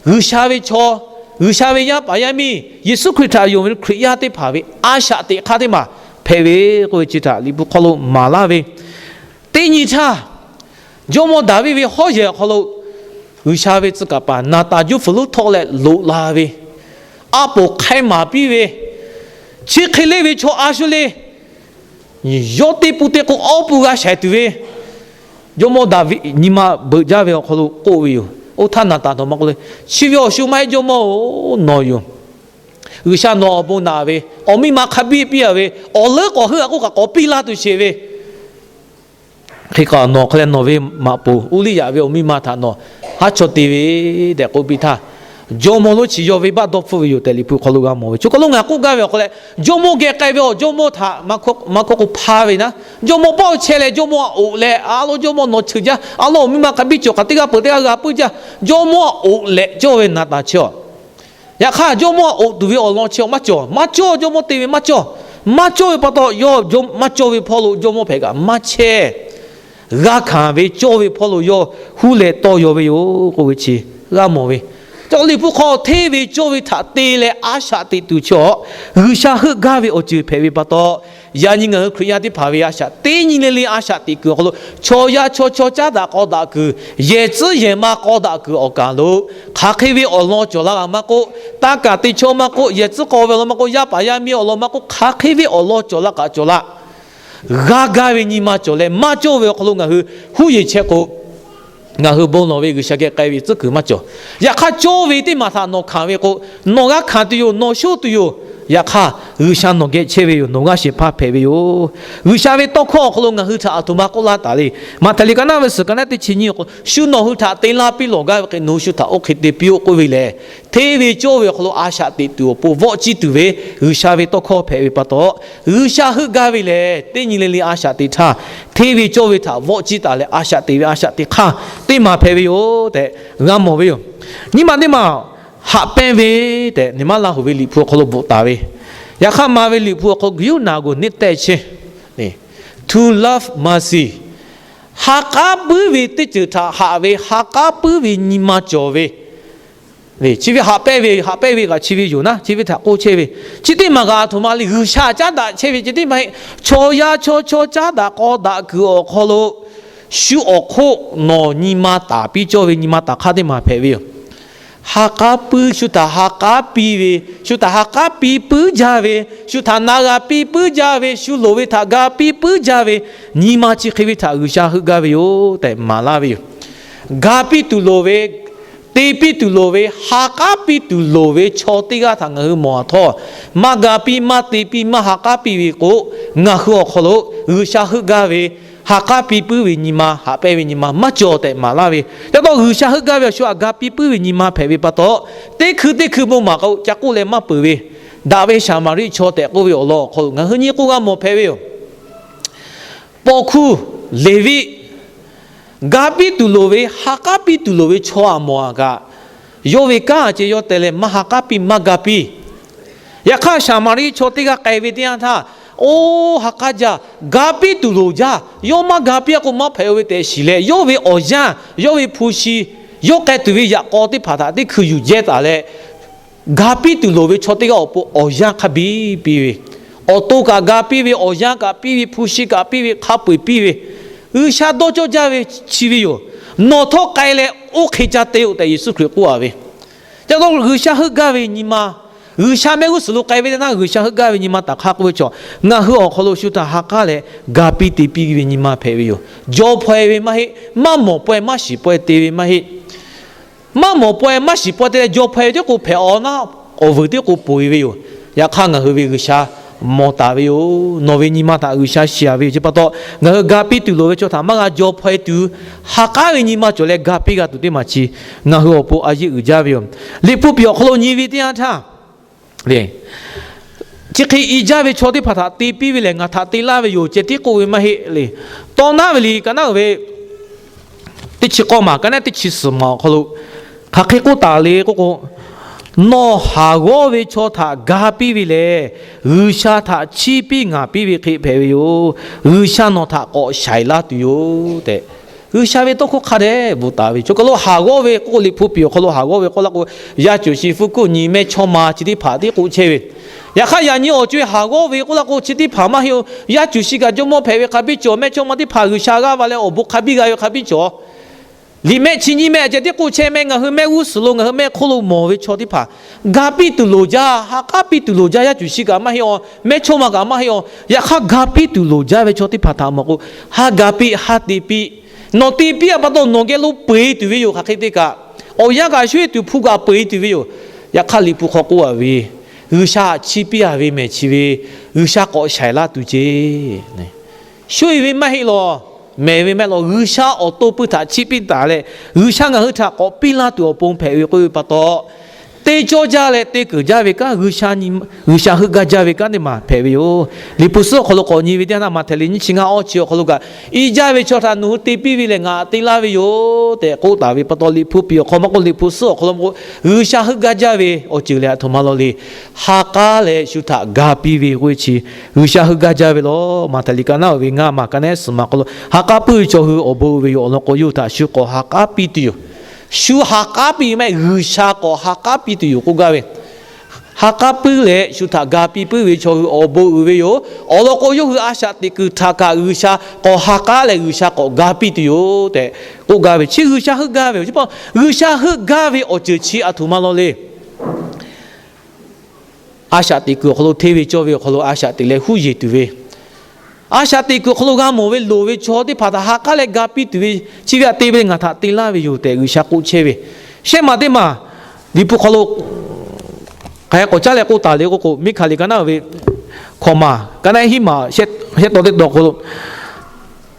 G'uiˬsha ve chaw G'uiˬsha ve yaˇ paˍ yaˇ miˇ Yeˍsuˆ Hkriꞈ htaꞈ yonˍ ve Hkriꞈ yaˇ teˇ hpaˍ ve a shaꞈ teꞈ hk'aˇ teˇ maˬ hpehꞈ ve k'oˆ ve chi htaꞈ Liꞈ hpu hk'aw lo maˍ laˇ ve. Teˇ nyi htaˇ, jawˇmawˇ Daˍviˆ ve hawˉ yehˬ awˬ hk'aw lo G'uiˬsha ve tcuh kaˍ paˍ Naˍtanˍ juˇ fuˍ lonˉ htawˆ leh loꞈ la ve, a poˍ hk'ai maˍ piˇ ve, chi hk'e leˇ ve chaw a shu le, yawˇ teˇ pun teˇ k'o awˇ pun g'a shaiˍ tuˬ ve, jawˇmawˇ Daˍviˆ nyi ma beuꞈ jaˇ ve awˬ hk'aw lo k'oˆ ve yoˬ. Oˇ htaˇ Naˍtanˍ htawˇ maˇ k'oˆ le, Chi ve awˬ shu maˇ heˆ, jawˇmawˇ-oˬ, nawˬ yoˬ. G'uiˬsha nawˬ awˬ bon naꞈ ve, awˬ miˇ ma hk'a biˇ piˇ a ve, awˬ leuˉ k'awꞈ heuˆ a k'oˆ kaꞈ k'awꞈ piˇ laˇ tuˬ sheˍ ve, hk'e kaꞈ nawˬ hk'e leh nawˬ ve maꞈ poˍ Uˇliˇyaꞈ ve awˬ miˇ ma htaꞈ nawˬ haˉ chawˇ te ve tehꞈ k'oˆ piˇ htaˇ, jawˇmawˇ lonˉ chi yawˇ venˇbaˆ dawˇ hpfuhˆ ve yoˬ tehꞈ Liꞈ hpu hk'aw lo g'a mawˬ ve. Chi hk'aw lo ngaˬ k'oˆ gaˇ ve awˬ hk'aw leh, jawˇmawˇ geh k'ai ve awˬ jawˇmawˇ htaꞈ maˇ hkawˇ k'o hpaˇ ve naˉ, jawˇmawˇ paˆ chehˇ leh jawˇmawˇ oꞈ leh a lo jawˇmawˇ nawˬ cheuˬ jaˇ, a lo awˬ miˇ ma hk'a biˇ cawˬ hk'aˬ teˇ g'aˇ peuˬ teˇ g'aˇ g'a puiˉ jaˇ, jawˇmawˇ oꞈ leh cawˇ ve Naˍtanˍ chi awˬ Yaꞈ hk'aˇ, jawˇmawˇ oꞈ tuˬ ve awˬ lawn chi awˬ maˇ cawˬ. Maˇ cawˇ, jawˇmawˇ te ve maˇ cawˇ. Maˇ cawˇ ve pa taw, yawˇ maˇ cawˇ ve hpawˇ lo jawˇmawˇ hpehꞈ kaꞈ maˇ chehˇ. G'a hkanˍ ve cawˇ ve hpawˇ lo yawˇ huˉ leh tawˇ yaw ve yoˬ k'oˆ ve chi g'a mawˬ ve. Liꞈ hpu hk'aw hteˇ ve cawˇ ve htaꞈ te leh a shaꞈ teꞈ tuˬ chi awˬ G'uiˬsha heuˆ gaˇ ve awˬ ceuˬ hpehꞈ ve pa taw, yaꞈ nyi ngaˬ hui Hkriꞈ yaˇ teˇ hpaˍ ve a shaꞈ teˇ nyi le le a shaꞈ teꞈ kuiˬ awˬ hk'aw lo, chaw yaˇ chaw chaw caˉ daꞈ k'aw daꞈ kuiˬ, yehˬ tcuhˉ yehˬ ma k'aw daꞈ kuiˬ awˬ kaˬ lo, hk'aˬ hk'e ve awˬ lawn cawˬ la g'a maˇ k'oˆ, taˇ kaˬ te chaw maˇ k'oˆ, yehˬ tcuhˉ k'aw ve awˬ lawn maˇ k'oˆ, yaˇ paˍ yaˇ miˇ awˬ lawn maˇ k'oˆ, hk'aˬ hk'e ve awˬ lawn cawˬ la kaꞈ cawˬ la, g'a gaˇ ve nyi ma cawˬ leh maˇ cawˇ ve awˬ hk'aw lo ngaˬ hui huˉ yeˬ chehˇ k'o, ngaˬ hui bon lawˬ ve G'uiˬsha geh k'ai ve tcuhˉ kuiˬ maˇ cawˬ. Yaꞈ hk'aˇ, cawˇ ve teˇ maˬ htaꞈ nawˬ hkanˍ ve k'o, nawˬ g'a hkanˍ tuˬ yoˬ, nawˬ shoˉ tuˬ yoˬ. Yaꞈ hk'aˇ, G'uiˬsha nawˬ geh chehˇ ve yoˬ, nawˬ g'aˇ shehˍ hpaˇ hpehꞈ ve yoˬ. G'uiˬsha ve tawˇ hkawˇ awˬ hk'aw lo ngaˬ hui htaꞈ aˬ htoꞈ ma k'oˆ laˇ taˍ le. Maꞈhtehˍ liꞈ ka naˉ ve suhˍ ka naˉ teˇ chi nyiˇ awˬ hk'aw, shu nawˬ hui htaꞈ te laˇ piˇ lawˬ gaˇ ve hk'e nawˬ hui shu htaꞈ oˇ hk'e te piˇ-oˆ k'oˆ ve lehˬ, hteˇ ve cawˇ ve awˬ hk'aw lo a shaꞈ teꞈ tuˬ awˬ pon vawˆ ciˇ tuˬ ve G'uiˬsha ve tawˇ hkawˇ hpehꞈ ve pa taw, G'uiˬsha heuˆ gaˇ ve lehˬ, teˇ nyi le le a shaꞈ teꞈ htaˇ, hteˇ ve cawˇ ve htaꞈ vawˆ ciˇ taˍ leh a shaꞈ teꞈ ve a shaꞈ teꞈ hk'aˇ teˇ maˬ hpehꞈ ve yoˬ tehꞈ g'a mawˬ ve yoˬ. Nyi ma teˇ maˬ haꞈ pehnˇ ve tehꞈ Nehˬ maˇ laˇ hoꞈ ve Liꞈ hpu awˬ hk'aw lo bvuhꞈ taˍ ve, yaꞈ hk'aˇ maˍ ve Liꞈ hpu awˬ hk'aw lo guiˬ yuˇ naˬ g'oˬ neˇ tehˇ chehˇ, to love mercy, ha k'aˉ puiˉ ve teˇ ceuˬ htaꞈ haꞈ ve, ha k'aˉ puiˉ ve nyi ma cawˬ ve, chi ve haꞈ pehnˇ ve, haꞈ pehnˇ ve kaꞈ chi ve yoˬ naˉ, chi ve htaꞈ k'oˆ chehˇ ve. Chi teˇ maˬ kaꞈ aˬ htoꞈ ma le, G'uiˬsha caˉ daꞈ chehˇ ve chi teˇ maˬ heˆ. Chaw yaˇ chaw chaw caˉ daꞈ k'aw daꞈ kuiˬ awˬ hk'aw lo shu awˬ hk'oˆ nawˬ nyi ma taˍ piˇ cawˇ ve nyi ma taˍ hk'aˇ teˇ maˬ hpehꞈ ve yoˬ. Ha k'aˉ puiˉ, shu htaꞈ ha k'aˉ piˇ ve, shu htaꞈ ha k'aˉ piˇ puiˉ jaˇ ve, shu htaꞈ na g'a piˇ puiˉ jaˇ ve, shu loˍ ve htaꞈ ga piˇ puiˉ jaˇ ve, nyi ma chi hk'e ve htaꞈ G'uiˬsha heuˆ gaˇ ve yoˬ tehꞈ maˍ laˇ ve yoˬ. Ga piˇ tuˬ loˍ ve, te piˇ tuˬ loˍ ve, ha k'aˉ piˇ tuˬ loˍ ve chaw teˇ g'aˇ htaꞈ ngaˬ hui mawˬ a htawˇ, maˇ ga piˇ, maˇ te piˇ, maˇ ha k'aˉ piˇ ve k'o, ngaˬ hui awˬ hk'aw lo G'uiˬsha heuˆ gaˇ ve ha k'aˉ piˇ puiˉ ve nyi ma, haꞈ pehnˇ ve nyi ma maˇ cawˬ tehꞈ maˍ laˇ ve. Ca taw G'uiˬsha heuˆ gaˇ ve awˬ shu htaꞈ ga piˇ puiˉ ve nyi ma hpehꞈ ve pa taw, teˇ hkui teˇ hkui bon maˍ k'o ca k'oˆ leh maˇ peuˬ ve, daꞈ ve Saˍmaˍriˆ chaw tehꞈ k'oˆ ve awˬ lawn awˬ hk'aw lo ngaˬ hui nyi k'oˆ g'a mawˬ hpehꞈ ve yoˬ. Paw hkuˇ, Leˍviˆ, ga piˇ tuˬ loˍ ve, ha k'aˉ piˇ tuˬ loˍ ve chaw aꞈ mawˬ aꞈ kaꞈ, yawˇ ve kanˉ a ceh yawˇ te leh maˇ ha k'aˉ piˇ maˇ ga piˇ. Yaꞈ hk'aˇ, Saˍmaˍriˆ chaw teˇ g'aˇ k'ai ve teˇ yanˇ htaˇ, oˇ ha k'aˉ jaˇ, ga piˇ tuˬ loˍ jaˇ, yawˇ maˇ ga piˇ a k'o maˇ hpehꞈ-o ve tehꞈ shiˍ leh, yawˇ ve awˬ yanˇ, yawˇ ve hpu shi, yawˇ k'ai tuˬ ve yaꞈ k'aw teˇ hpaˍ htaꞈ teˇ hkui yuˬ jehˇ taˍ leh, ga piˇ tuˬ loˍ ve chaw teˇ g'aˇ awˬ pon awˬ yanˇ hk'a biˇ piˇ ve, awˬ to kaꞈ ga piˇ ve, awˬ yanˇ kaꞈ piˇ ve, hpu shi kaꞈ piˇ ve, hk'a peu-eˬ piˇ ve, G'uiˬsha dawˇ cawˇ jaˇ ve chi ve yoˬ. Nawˬ htawˇ k'ai leh oˇ hk'e ca te-oˬ tehꞈ Yeˍsuˆ Hkriꞈ k'oˆ a ve. Ca taw G'uiˬsha heuˆ gaˇ ve nyi ma, G'uiˬsha mehˆ g'uˇ suhˍ lo k'ai ve teˇ yanˇ G'uiˬsha heuˆ gaˇ ve nyi ma taˍ hk'aˇ k'oˆ ve chaw, ngaˬ hui awˬ hk'aw lo shu htaꞈ ha k'aˉ leh ga piˇ te piˇ ve nyi ma hpehꞈ ve yoˬ. Jaw hpaw-e ve maˇ heˆ, maˇ mawˬ pawehˇ maˇ shiˍ pawehˇ te ve maˇ heˆ. Maˇ mawˬ pawehˇ maˇ shiˍ pawehˇ te leh jaw hpaw-e tiˉ k'o hpehꞈ-aw naˉ, awˬ vuiˬ tiˉ k'o poˬ-e ve yoˬ. Yaꞈ hk'aˇ ngaˬ hui ve G'uiˬsha mawˬ taˍ ve yoˬ. Nawˬ ve nyi ma htaꞈ G'uiˬsha shiˍ-a ve yoˬ. Chi pa taw, ngaˬ hui ga piˇ tuˬ loˍ ve chaw htaꞈ maˇ g'a jaw hpaw-e tuˬ, ha k'aˉ ve nyi ma cawˬ leh ga piˇ g'a tuˬ teˇ maˬ chi ngaˬ hui awˬ pon a yeˇ uiˍ jaˇ ve yoˬ. Liꞈ hpu piˍ awˬ hk'aw lo nyi ve teˇ yanˇ htaˇ, chi hk'e i jaˇ ve chaw teˇ hpaˍ htaꞈ te piˇ ve lehˬ, ngaˬ htaꞈ te laˇ ve yoˬ ceh tiˉ k'oˆ ve maˇ heˆ le. Tawˇ naˉ ve liꞈ ka naˉ uiˍ ve teˇ chi k'awˇ maˬ, ka naˉ teˇ chi suhˍ maˬ awˬ hk'aw lo hk'aˬ hk'e k'oˆ taˍ le k'oˆ k'o, nawˬ haˍ g'awˇ ve chaw htaꞈ ga piˇ ve lehˬ, G'uiˬsha htaꞈ chiˇ piˇ ngaˍ piˇ ve hk'e hpehꞈ ve yoˬ. G'uiˬsha nawˬ htaꞈ k'awꞈ shaiˍ laˇ tuˬ yoˬ tehꞈ, G'uiˬsha ve tawˇ hkawˇ hk'a dehꞈ bvuhꞈ taˍ ve. Chaw kaˬ lo haˍ g'awˇ ve k'oˆ, Liꞈ hpu piˍ awˬ hk'aw lo haˍ g'awˇ ve k'oˆ laˇ k'o, yaˇ cuˬ shi fuˉ kuˆ nyi mehˇchawˇma chi teˇ hpaˍ tiˉ k'oˆ chehˇ ve. Yaꞈ hk'aˇ yaꞈ nyi awˬ co e haˍ g'awˇ ve k'oˆ laˇ k'o, chi teˇ hpaˍ maˇ heˆ-oˬ. Yaˇ cuˬ shi kaꞈ jawˇmawˇ hpehꞈ ve hk'a biˇ cawˬ, mehˇchawˇma teˇ hpaˍ G'uiˬsha g'aˇ va leh awˬ bon hk'a biˇ g'a ve hk'a biˇ cawˬ. Liꞈ mehˆ chi nyiˇ mehˆ a ceh tiˉ k'oˆ chehˇ mehˆ, ngaˬ hui mehˆ g'uˇ suhˍ lo ngaˬ hui mehˆ hk'oˆ lo mawˬ ve chaw teˇ hpaˍ ga piˇ tuˬ loˍ jaˇ, ha k'aˉ piˇ tuˬ loˍ jaˇ. Yaˇ cuˬ shi kaꞈ maˇ heˆ-aˬ, mehˇchawˇma kaꞈ maˇ heˆ-aˬ. Yaꞈ hk'aˇ ga piˇ tuˬ loˍ jaˇ ve chaw teˇ hpaˍ htaꞈ mawˬ k'o, ha ga piˇ, ha teꞈ piˇ. Nawˬ te piˇ-a pa taw nawˬ geh lo peu eˬ tuˬ ve yoˬ. Hk'aˬ hk'e te kaꞈ, awˬ yanˇ kaꞈ sho eˬ tuˬ hpu kaꞈ peu eˬ tuˬ ve yoˬ. Yaꞈ hk'aˇ Liꞈ hpu hk'aw k'oˆ a ve, G'uiˬsha chiˇ piˇ-a ve mehˬ chi ve, G'uiˬsha k'awꞈ shaiˍ laˇ tuˬ ceˇ. Sho eˬ ve maˇ heˆ lawˬ, mehˬ ve maˇ heˆ lawˬ, G'uiˬsha awˬ to pui htaꞈ chiˇ piˇ taˍ leh, G'uiˬsha ngaˬ hui htaꞈ k'awꞈ piˇ laˇ tuˬ awˬ pon hpehꞈ ve k'oˆ ve pa taw, te cawˇ jaˇ leh te keunˍ jaˇ ve kanˉ, G'uiˬsha heuˆ gaˇ jaˇ ve kanˉ teˇ maˬ hpehꞈ ve yoˬ. Liꞈ hpu suhˉ awˬ hk'aw lo k'awꞈ nyi ve teˇ yanˇ, Maꞈhtehˍ liꞈ nyiˇ chi ngaˇ awˇ chi awˬ hk'aw lo kaꞈ, i jaˇ ve chaw htaꞈ nawˬ hui te piˇ ve lehˬ ngaˬ te laˇ ve yoˬ tehꞈ k'oˆ taˍ ve pa taw, Liꞈ hpu piˍ awˬ hk'aw maˇ k'oˆ, Liꞈ hpu suhˉ awˬ hk'aw lo maˇ k'oˆ, G'uiˬsha heuˆ gaˇ jaˇ ve awˬ ceuˬ lehˬ aˬ htoꞈ ma law le. Ha k'aˉ leh shu htaꞈ ga piˇ ve k'oˆ ve chi, G'uiˬsha heuˆ gaˇ jaˇ ve lawˬ. Maꞈhtehˍ liꞈ ka naˉ ve ngaˇ maˬ ka naˉ suhˍ maˬ hk'aw lo ha k'aˉ puiˉ ve chaw hui awˬ bon uiˍ ve yoˬ. Awˬ lawn k'o, yawˇ hui htaꞈ shu k'awꞈ ha k'aˉ piˇ tuˬ yoˬ. Shu ha k'aˉ piˇ maˇ heˆ, G'uiˬsha k'awꞈ ha k'aˉ piˇ tuˬ yoˬ k'oˆ gaˇ ve. Ha k'aˉ puiˉ leh shu htaꞈ ga piˇ puiˉ ve chaw hui awˬ bon uiˍ ve yoˬ. Awˬ lawn k'o, yawˇ hui a shaꞈ teꞈ kuiˬ htaꞈ kaꞈ G'uiˬsha k'awꞈ ha k'aˉ leh G'uiˬsha k'awꞈ ga piˇ tuˬ yoˬ tehꞈ k'oˆ gaˇ ve. Chi G'uiˬsha heuˆ gaˇ ve yoˬ. Chi pa G'uiˬsha heuˆ gaˇ ve awˬ ceuˬ chi aˬ htoꞈ ma law le. A shaꞈ teꞈ kuiˬ awˬ hk'aw lo hteˇ ve cawˇ ve awˬ hk'aw lo a shaꞈ teꞈ leh huˉ yeˬ tuˬ ve, a shaꞈ teꞈ kuiˬ awˬ hk'aw lo g'a mawˬ ve loˍ ve chaw teˇ hpaˍ htaꞈ ha k'aˉ leh ga piˇ tuˬ ve, chi ve htaꞈ te ve leh ngaˬ htaꞈ te laˇ ve yoˬ tehꞈ G'uiˬsha k'oˆ chehˇ ve. Shehˆ maˬ teˇ maˬ Liꞈ hpu hk'aw lo hk'aˬ hk'e k'awꞈ caˉ leh k'oˆ taˍ le k'oˆ k'o, Miˉhkaˍliˍ ka naˉ ve hkawꞈ maˬ ka naˉ hiˉ maˬ shehˆ taw teˇ taw hk'aw lo,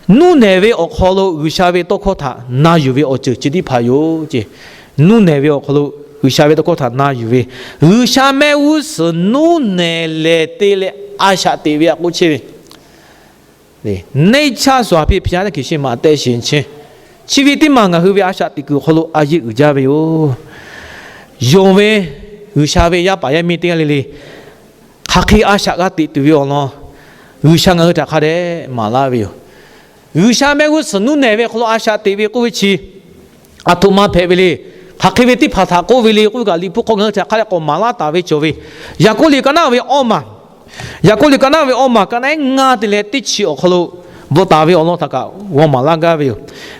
nuˇ nehˬ ve awˬ hk'aw lo G'uiˬsha ve tawˇ hkawˇ htaꞈ na yuˬ ve awˬ ceuˬ chi teˇ hpaˍ yoˬ ceˇ. Nuˇ nehˬ ve awˬ hk'aw lo G'uiˬsha ve tawˇ hkawˇ htaꞈ na yuˬ ve, G'uiˬsha mehˆ g'uˇ suhˍ nuˇ nehˬ lehˬ te leh a shaꞈ teꞈ ve htaꞈ k'oˆ chehˇ ve. Neˇ chaˇ swaˍ piˇ hpiˇ a leh keˍ sheˍ maꞈ tehꞈ sheˍ chi, chi ve teˇ maˬ ngaˬ hui ve a shaꞈ teꞈ kuiˬ awˬ hk'aw lo a yeˆ uiˍ jaˇ ve yoˬ. Yonˍ ve G'uiˬsha ve yaˇ paˍ yaˇ miˇ teˇ g'aˇ le le, hk'aˬ hk'e a shaꞈ g'a teꞈ tuˬ ve awˬ lawn, G'uiˬsha ngaˬ hui htaꞈ hk'a dehꞈ maˍ laˇ ve yoˬ. G'uiˬsha mehˆ g'uˇ suhˍ nuˇ nehˬ ve awˬ hk'aw lo a shaꞈ teꞈ ve k'oˆ ve chi, aˬ htoꞈ ma hpehꞈ ve le. Hk'aˬ hk'e ve teˇ hpaˍ htaꞈ k'oˆ ve le k'oˆ ve kaꞈ, Liꞈ hpu hk'aw ngaˬ hui htaꞈ hk'a dehꞈ k'awꞈ maˍ laˇ taˍ ve cawˬ ve. Yaˍkoˆ liꞈ ka naˉ ve awˇ maˬ, Yaˍkoˆ liꞈ ka naˉ ve awˇ maˬ ka naˉ ngaˇ te leh teˇ chi awˬ hk'aw lo bvuhꞈ taˍ ve awˬ lawn htaꞈ kaꞈ g'aw maˍ laˇ gaˇ ve yoˬ.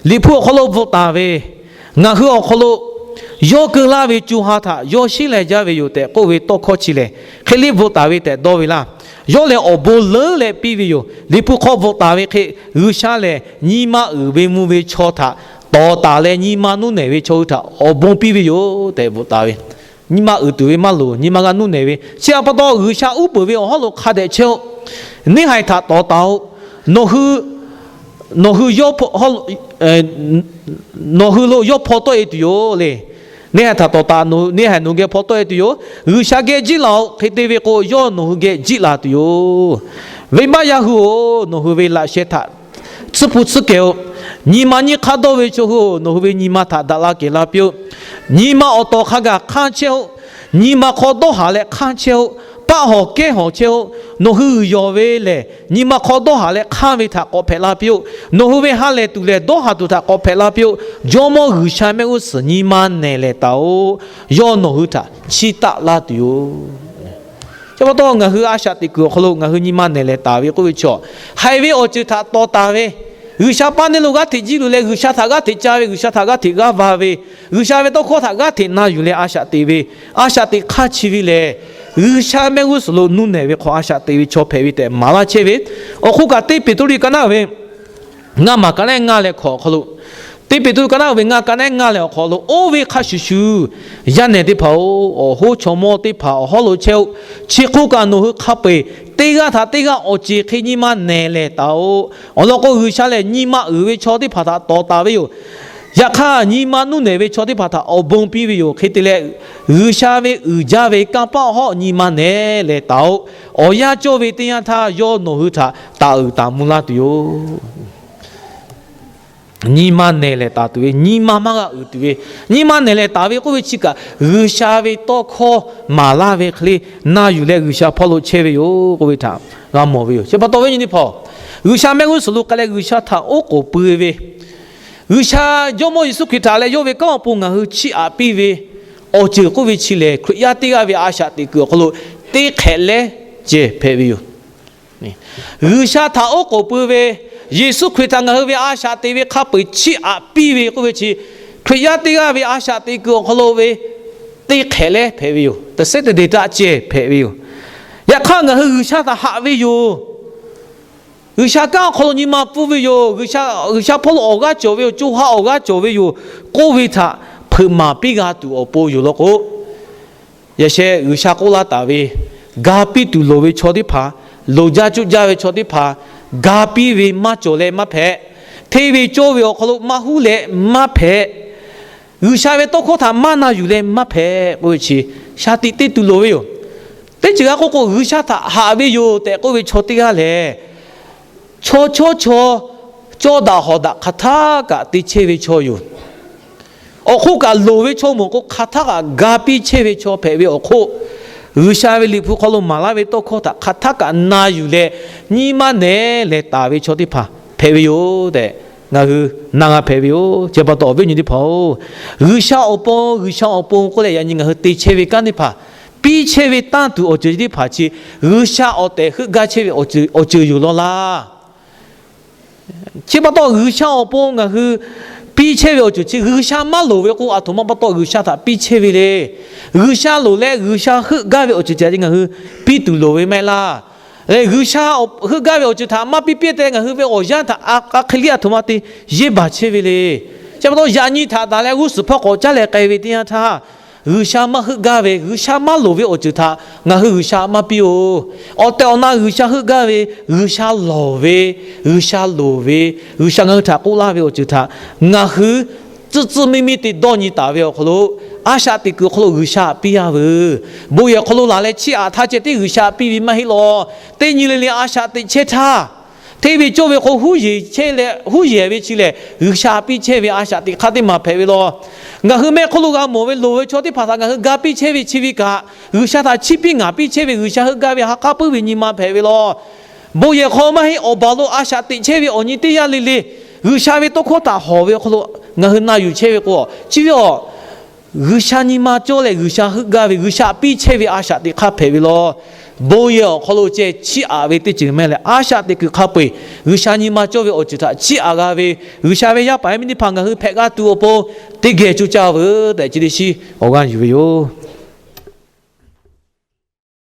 Liꞈ hpu awˬ hk'aw lo bvuhꞈ taˍ ve, ngaˬ hui awˬ hk'aw lo yawˇ keu laˇ ve co ha htaꞈ yawˇ sheˉ leh jaˇ ve yoˬ tehꞈ k'oˆ ve tawˇ hkawˇ chi lehˬ, hk'e le bvuhꞈ taˍ ve tehꞈ dawˇ ve laˇ. Yawˇ lehˬ awˬ bon leuˉ leh piˇ ve yoˬ. Liꞈ hpu hk'aw bvuhꞈ taˍ ve hk'e, G'uiˬsha lehˬ nyi ma uiˍ ve mvuh ve chaw htaꞈ tawˍ taˍ leh, nyi ma nuˇ nehˬ ve chaw hui htaꞈ awˬ bon piˇ ve yoˬ tehꞈ bvuhꞈ taˍ ve. Nyi ma uiˍ tuˬ ve maˇ loˍ, nyi ma g'a nuˇ nehˬ ve. Chi htaꞈ pa taw, G'uiˬsha uˉ peunˍ ve awˬ hawˉ lo hk'a dehꞈ chehˇ-oˆ. Neˇ haiˬ htaꞈ tawˍ taˍ-oꞈ. Nawˬ hui, nawˬ hui yawˇ hpawˇ, nawˬ hui lo yawˇ hpawˇ tawˆ-e tuˬ yoˬ le. Neˇ haiˬ htaꞈ tawˍ taˍ, neˇ haiˬ nawˬ hui geh hpawˇ tawˆ-e tuˬ yoˬ. G'uiˬsha geh jiˆ laˬ-oꞈ. Hk'e te ve k'o, yawˇ nawˬ hui geh jiˆ laˬ tuˬ yoˬ. Venˇbaˆ yaˇ hui-oˬ, nawˬ hui ve laꞈ sheh htaꞈ tsuhˇ hpu tsuhˇ kehˬ-oꞈ. Nyi ma nyiˇ hk'aˇ dawˇ ve chaw hui-oˬ, nawˬ hui ve nyi ma htaꞈ daꞈ la kehˬ la piˇ-oˆ. Nyi ma awˬ tawˍ hk'a gaˬ hk'anˇ chehˇ-oˆ. Nyi ma hk'aw dawˇ haˍ leh hk'anˇ chehˇ-oˆ. Paˆ hawˬ kehˉ hawˬ chehˇ-oˆ. Nawˬ hui g'uiˬ yawˬ ve lehˬ, nyi ma hk'aw dawˇ haˍ leh hk'anˇ ve htaꞈ k'awꞈ hpehꞈ la piˇ-oˆ. Nawˬ hui ve ha lehˬ tuˬ lehˬ, dawˇ haˍ tuˬ htaꞈ k'awꞈ hpehꞈ la piˇ-oˆ. Jawˇmawˇ G'uiˬsha mehˆ g'uˇ suhˍ nyi ma nehˬ lehˬ taˍ-oꞈ. Yawˇ nawˬ hui htaꞈ chiˇ taˆ laˇ tuˬ yoˬ. Chi pa taw, ngaˬ hui a shaꞈ teꞈ kuiˬ awˬ hk'aw lo ngaˬ hui nyi ma nehˬ lehˬ taˍ ve k'oˆ ve chaw, haiˬ ve awˬ ceuˬ htaꞈ tawˍ taˍ ve, G'uiˬsha paˇ neˇ lo g'aˇ hteꞈ jiˇ luˬ leh, G'uiˬsha htaꞈ g'aˇ hteꞈ ca ve, G'uiˬsha htaꞈ g'aˇ hteꞈ g'aˇ va ve, G'uiˬsha ve tawˇ hkawˇ htaꞈ g'aˇ hteꞈ na yuˬ leh a shaꞈ teꞈ ve, a shaꞈ teꞈ hk'aˇ chi ve lehˬ, G'uiˬsha mehˆ g'uˇ suhˍ lo nuˇ nehˬ ve hk'aw a shaꞈ teꞈ ve chaw hpehꞈ ve tehꞈ maˍ laˇ chehˇ ve. Awˬ hk'oˆ kaꞈ, teˇ Peˍtruˆ ka naˉ ve ngaˇ maˬ ka naˉ ngaˇ leh hkawꞈ awˬ hk'aw lo, teˇ Peˍtruˆ ka naˉ ve ngaˇ ka naˉ ngaˇ leh awˬ hk'aw lo, oˇ ve hk'a shuˍ shuˍ, yaˇ nehˬ teˇ hpaˍ-oˬ, awˬ hoˉ chaw mawˇ teˇ hpaˍ awˬ hawˉ lo chehˇ-oˆ. Chi hk'oˆ kaꞈ, nawˬ hui hk'a peu-eˬ teˇ g'aˇ htaꞈ teˇ g'aˇ awˬ ceˬ hk'e nyi ma nehˬ lehˬ taˍ-oꞈ. Awˬ lawn k'o, G'uiˬsha lehˬ nyi ma uiˍ ve chaw teˇ hpaˍ htaꞈ tawˍ taˍ ve yoˬ. Yaꞈ hk'aˇ, nyi ma nuˇ nehˬ ve chaw teˇ hpaˍ htaꞈ awˬ bon piˇ ve yoˬ. Hk'e te leh, G'uiˬsha ve uiˍ jaˇ ve kanˇ paˆ awˬ hawˉ nyi ma nehˬ lehˬ taˍ-oꞈ. Awˬ yanˇ cawˇ ve teˇ yanˇ htaˇ, yawˇ nawˬ hui htaꞈ taˍ uiˍ taˍ mvuh laˇ tuˬ yoˬ. Nyi ma nehˬ lehˬ taˍ tuˬ ve, nyi ma maˇ g'a uiˍ tuˬ ve, nyi ma nehˬ lehˬ taˍ ve k'oˆ ve chi kaꞈ, G'uiˬsha ve tawˇ hkawˇ maˍ laˇ ve hk'e le, na yuˬ leh G'uiˬsha hpawˇ lo chehˇ ve yoˬ k'oˆ ve htaꞈ g'a mawˬ ve yoˬ. Chi pa taw, viˉ nyi teˇ hpaˍ, G'uiˬsha mehˆ g'uˇ suhˍ lo k'ai leh G'uiˬsha htaꞈ oˉ k'oˍ pui ve, G'uiˬsha Jawˇmawˇ Yeˍsuˆ Hkriꞈ htaꞈ leh yawˇ ve kanˉ awˬ pon ngaˬ hui chiˇ aꞈ piˇ ve awˬ ceuˬ k'oˆ ve chi lehˬ, Hkriꞈ yaˇ teˇ g'aˇ ve a shaꞈ teꞈ kuiˬ awˬ hk'aw lo teˇ hk'ehꞈ leh ceh hpehꞈ ve yoˬ. G'uiˬsha htaꞈ oˉ k'oˍ pui ve, Yeˍsuˆ Hkriꞈ htaꞈ ngaˬ hui ve a shaꞈ teꞈ ve hk'a peu-eˬ chiˇ aꞈ piˇ ve k'oˆ ve chi, Hkriꞈ yaˇ teˇ g'aˇ ve a shaꞈ teꞈ kuiˬ awˬ hk'aw lo ve teˇ hk'ehꞈ leh hpehꞈ ve yoˬ. Teˇ sehˉ teˇ deh taˆ ceh hpehꞈ ve yoˬ. Yaꞈ hk'aˇ, ngaˬ hui G'uiˬsha htaꞈ haꞈ ve yoˬ. G'uiˬsha kanˉ awˬ hk'aw lo nyi ma pfuhˇ ve yoˬ. G'uiˬsha hpawˇ lo awˬ g'aˇ cawˬ ve yoˬ. Co ha awˬ g'aˇ cawˬ ve yoˬ k'oˆ ve htaꞈ hpeuꞈ maˍ piˇ g'a tuˬ awˬ pon yoˬ law k'o, yaꞈ sheh G'uiˬsha k'oˆ laˇ taˍ ve, ga piˇ tuˬ loˍ ve chaw teˇ hpaˍ, loˍ jaˇ coˆ jaˇ ve chaw teˇ hpaˍ, ga piˇ ve maˇ cawˬ leh maˇ hpehꞈ. Hteˇ ve cawˇ ve awˬ hk'aw lo maˇ huˉ leh maˇ hpehꞈ. G'uiˬsha ve tawˇ hkawˇ htaꞈ maˇ na yuˬ leh maˇ hpehꞈ k'oˆ ve chi, shaˍ tiꞈ te tuˬ loˍ ve yoˬ. Teˇ ceuˬ g'a k'oˆ k'o, G'uiˬsha htaꞈ haꞈ ve yoˬ tehꞈ k'oˆ ve chaw teˇ g'aˇ lehˬ, chaw chawˇ chaw cawˇ daꞈ hawˍ daꞈ hk'aˬ htaˇ kaꞈ te chehˇ ve chaw yoˬ. Awˬ hk'oˆ kaꞈ, loˍ ve chaw mawˬ k'o hk'aˬ htaˇ kaꞈ ga piˇ chehˇ ve chaw hpehꞈ ve awˬ hk'oˆ, G'uiˬsha ve Liꞈ hpu hk'aw lo maˍ laˇ ve tawˇ hkawˇ htaꞈ hk'aˬ htaˇ kaꞈ na yuˬ leh, nyi ma nehˬ leh taˍ ve chaw teˇ hpaˍ hpehꞈ ve yoˬ tehꞈ, ngaˬ hui na g'a hpehꞈ ve yoˬ. Chi pa taw, awˬ viˉ awˬ nyi teˇ hpaˍ-oˬ, G'uiˬsha awˬ pon, G'uiˬsha awˬ pon k'oˆ leh yaꞈ nyi ngaˬ hui te chehˇ ve kanˉ teˇ hpaˍ, piˇ chehˇ ve tanˇ tuˬ awˬ ceuˬ teˇ hpaˍ chi, G'uiˬsha awˬ tehˬ heuˆ gaˇ chehˇ ve awˬ ceuˬ yoˬ law laˇ. Chi pa taw, G'uiˬsha awˬ pon ngaˬ hui piˇ chehˇ ve awˬ ceuˬ chi G'uiˬsha maˇ loˍ ve k'o, aˬ htoꞈ ma pa taw G'uiˬsha htaꞈ piˇ chehˇ ve le. G'uiˬsha loˍ leh G'uiˬsha heuˆ gaˇ ve awˬ ceuˬ ceh ngaˬ hui piˇ tuˬ loˍ ve maˇ heˆ laˇ. G'uiˬsha heuˆ gaˇ ve awˬ ceuˬ htaꞈ maˇ piˇ piˇ te ngaˬ hui ve awˬ yanˇ htaꞈ a hk'e liˇ aˬ htoꞈ ma te yeˇ baˬ chehˇ ve le. Chi pa taw, yaꞈ nyi htaꞈ daꞈ leh g'uˇ suhˍ hpawˇ k'awꞈ caˉ leh k'ai ve teˇ yanˇ htaˇ, G'uiˬsha maˇ heuˆ gaˇ ve, G'uiˬsha maˇ loˍ ve awˬ ceuˬ htaꞈ ngaˬ hui G'uiˬsha maˇ piˇ-oˬ. Awˬ tehˬ awˬ na G'uiˬsha heuˆ gaˇ ve, G'uiˬsha lawˬ ve, G'uiˬsha loˍ ve, G'uiˬsha ngaˬ hui htaꞈ k'oˆ laˇ ve awˬ ceuˬ htaꞈ ngaˬ hui tcuhˇ tcuhˇ miˇ miˇ te dawˇ nyi taˍ ve awˬ hk'aw lo, a shaꞈ teꞈ kuiˬ awˬ hk'aw lo G'uiˬsha piˇ yaˇ veuˬ. Bon yehˬ awˬ hk'aw lo laˬ leh chiˇ aꞈ htaˇ ceh tiˉ G'uiˬsha piˇ ve maˇ heˆ law. Teˇ nyi le le a shaꞈ teꞈ chehˇ htaˇ, hteˇ ve cawˇ ve k'o, huˉ yehˬ chehˇ leh, huˉ yehˬ ve chi lehˬ G'uiˬsha piˇ chehˇ ve a shaꞈ teꞈ hk'aˇ teˇ maˬ hpehꞈ ve law. Ngaˬ hui mehˆ hk'oˆ lo g'a mawˬ ve loˍ ve chaw teˇ hpaˍ htaꞈ ngaˬ hui ga piˇ chehˇ ve chi ve kaꞈ, G'uiˬsha htaꞈ chiˇ piˇ ngaˍ piˇ chehˇ ve, G'uiˬsha heuˆ gaˇ ve ha k'aˉ puiˉ ve nyi ma hpehꞈ ve law. Bon yehˬ hk'aw maˇ heˆ, awˬ baˬ lo a shaꞈ teꞈ chehˇ ve awˬ nyi teˇ yanˇ le le, G'uiˬsha ve tawˇ hkawˇ htaꞈ hawˍ ve awˬ hk'aw lo ngaˬ hui na yuˬ chehˇ ve k'o, chi ve awˬ G'uiˬsha nyi ma cawˇ leh G'uiˬsha heuˆ gaˇ ve, G'uiˬsha piˇ chehˇ ve a shaꞈ teꞈ hk'aˇ hpehꞈ ve law. Bon yehˬ awˬ hk'aw lo ceh chiˇ aꞈ ve teˇ ceuˬ maˇ heˆ leh, a shaꞈ teꞈ kuiˬ hk'a peu-eˬ G'uiˬsha nyi ma cawˇ ve awˬ ceuˬ htaꞈ chiˇ aꞈ g'a ve, G'uiˬsha ve yaˇ paˍ yaˇ miˇ teˇ hpaˍ ngaˬ hui hpehꞈ g'a tuˬ awˬ pon teˇ geh coˇ caˇ veuˬ tehꞈ chi teˇ shiˉ awˬ g'aˇ yuˬ ve yoˬ.